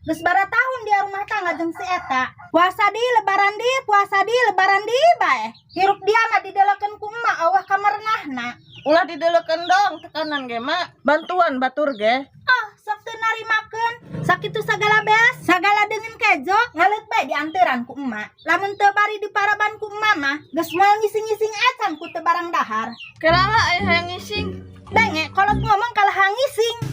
Geus bara tahun dia rumah tangga jeung si eta. Puasa di lebaran di, puasa di lebaran di bae. Hirup dia mah didelekeun ku emak euweuh kamerenahna. Ulah didelekeun dong tekanan ge, Mak. Bantuan batur ge. Ah, sok teu narimakeun. Sakitu sagala beas, sagala deungeun kejo, ngaleut bae dianteran ku emak. Lamun teu bari diparaban ku emak mah, geus moal ngising-ngising acan ku teu barang dahar. Kiralah aya hayang ngising. Denge, kolot ngomong kalah ngising.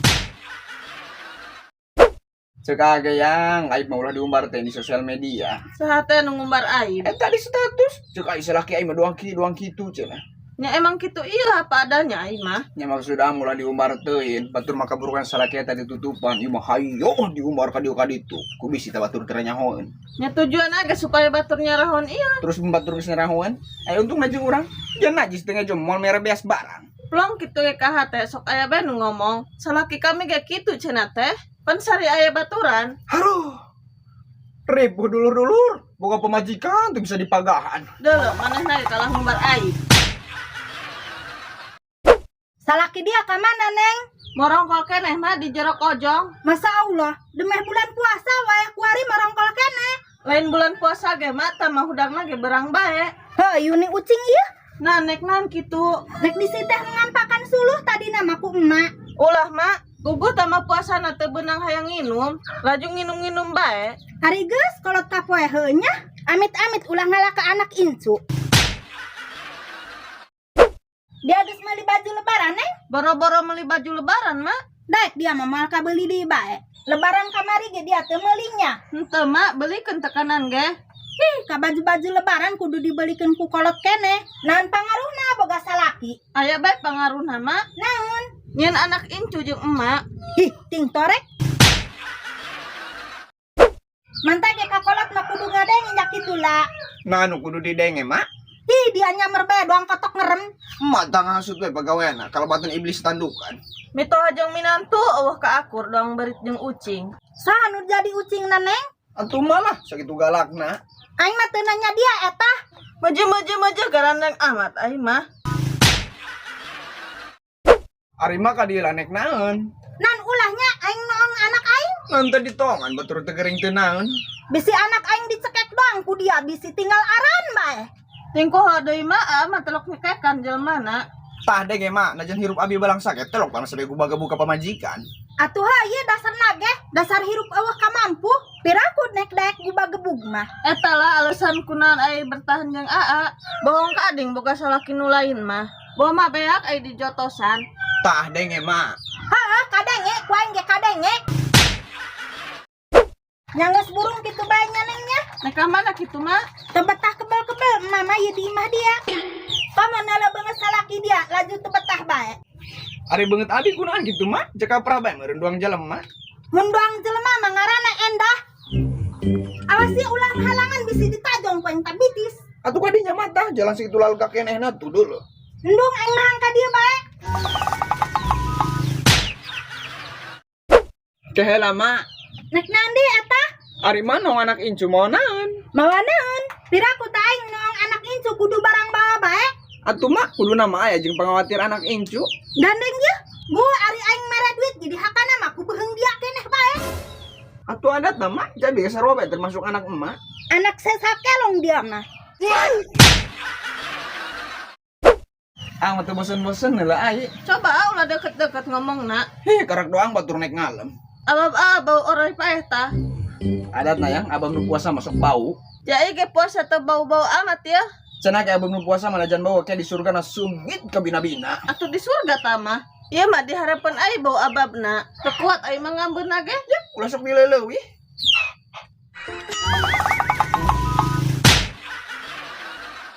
Cek age yang aib mah ulah diumbar teh di sosial media. Saha teh nu ngumbar aib? Eta di status. Cek ai salaki aing mah doang ki doang kitu cenah. Nya emang kitu ieu apa adanya aing mah. Nya maksud am ulah diumbar teuing, batur mah kaburukan salaki eta ditutupan, ieu mah hayo diumbar ka dieu ka ditu. Ku bisi teh batur teu nyahoeun. Nya tujuan ge supaya batur nyarahon ieu. Terus batur geus nyarahoeun, aya untung jeung urang. Jangan najis teh ngejo moal mere beas barang. Plong kitu ge ka hate sok aya bae nu ngomong. Salaki kami ge kitu cenah teh. Pan sari aya baturan. Haruh. Ripuh dulur-dulur, boga pamajikan tuh bisa dipagahan. Deuleu manehna ge kalah ngumbar aib. Salaki dia ka mana, Neng? Morongkol keneh mah di jero kojong. Masa Allah, demeh bulan puasa wae kuari marongkol keneh. Lain bulan puasa ge mah tah mah hudangna ge berang bae. Heuh, ni ucing ieu. Nah nek naon kitu? Nek bisi teh ngampakan suluh tadi nama ku emak. Ulah mak, guguh tama puasana teu beunang hayang nginum, laju nginum-nginum bae. Ari geus kolot kapoe heuh nya. Amit-amit ulah ngalah ka anak incu. Dia geus meuli baju lebaran, Neng? Boro-boro meuli baju lebaran, Mak. Daek dia mah moal kabeli deui bae. Lebaran kamari ge dia teu meulinya. Henteu mak, belikeun tekanan ge. Ih, ka baju-baju lebaran kudu dibelikeun ku kolot keneh. Naon pangaruhna boga salaki? Aya bae pangaruhna, Mak. Naon? Nyen anak incu jeung emak. Ih, ting torek. Mantap ge ka kolot mah kudu ngadenge nya kitu lah. Nah anu kudu didenge, Mak. Ih, dia nyamer bae doang kotok ngerem. Emak tang hasut we pagaweana, kalebatan iblis tandukan. Mitoha jeung minantu euweuh ka akur doang berit jeung ucing. Saha nu jadi ucing na, Neng? Atuh malah sakitu galakna. Aing mah teu nanya dia eta. Meje meje meje garandeng amat aing mah. Ari mah ka dieu nek naon? Nan ulahnya aing noong anak aing. Ngan teu ditongan batur teu gering teu naon. Bisi anak aing dicekek doang ku dia bisi tinggal aran bae. Tingkuh deui mah ah mah telok nyekekan jelmana. Tah denge mak, najan hirup abi balang sakit telok panas sampai gubah gebu ka pamajikan. Atuh ieu dasar nage, dasar hirup euweuh kamampu. Piraku nek daek gubah gebug mah. Eta lah alasan kunaon ai bertahan jeung aa. Bohong ka ading boga salaki nu lain mah. Boh mah beak ai dijotosan. Tah denge mak. Heeh, kadenge ku aing ge kadenge. Nya geus burung kitu bae nya, Neng, nya. Nek ka mana kitu mah? Teu betah kebel-kebel mama ieu di imah dia. Pamana beungeut salaki dia laju teu betah bae. Ari beungeut abi kunaon kitu mah? Cek kaprah bae meureun doang jelema. Mun doang jelema mah ngaranna endah. Awas ya ulah halangan bisi ditajong ku aing tabitis. Atuh kadinya mah tah jalan sakitu lalu ka kenehna tuh dulu. Endung aing mah ka dieu bae. Keheula mak. Nek nandi eta? Ari mah noong anak incu mau naon? Mawa naon? Piraku ta aing noong anak incu kudu barang bawa bae. Atuh mak kudu nama aya jeung pangawatir anak incu. Gandeng ye. Gua ari aing mere duit jadi hakana mah ku beuheung dia keneh bae. Atuh adat mah mak jadi sarua bae termasuk anak emak. Anak sesa kelong dia mah. Ah mah teu bosen-bosen heula ai. Coba ah ulah deket-deket ngomongna. Heh karak doang batur nek ngalem. Abab ah bau orai paeh tah. Adat na yang abang nu puasa masuk bau. Jai ge puasa teu bau-bau amat ya. Cenah ke abang nu puasa mah najan bau ke di surga na sungit ka bina-bina. Atuh di surga tah mah. Ieu mah dihareupeun ai bau ababna. Teu kuat ai mah ngambeuna ge. Ya, ulah sok dileleuwih.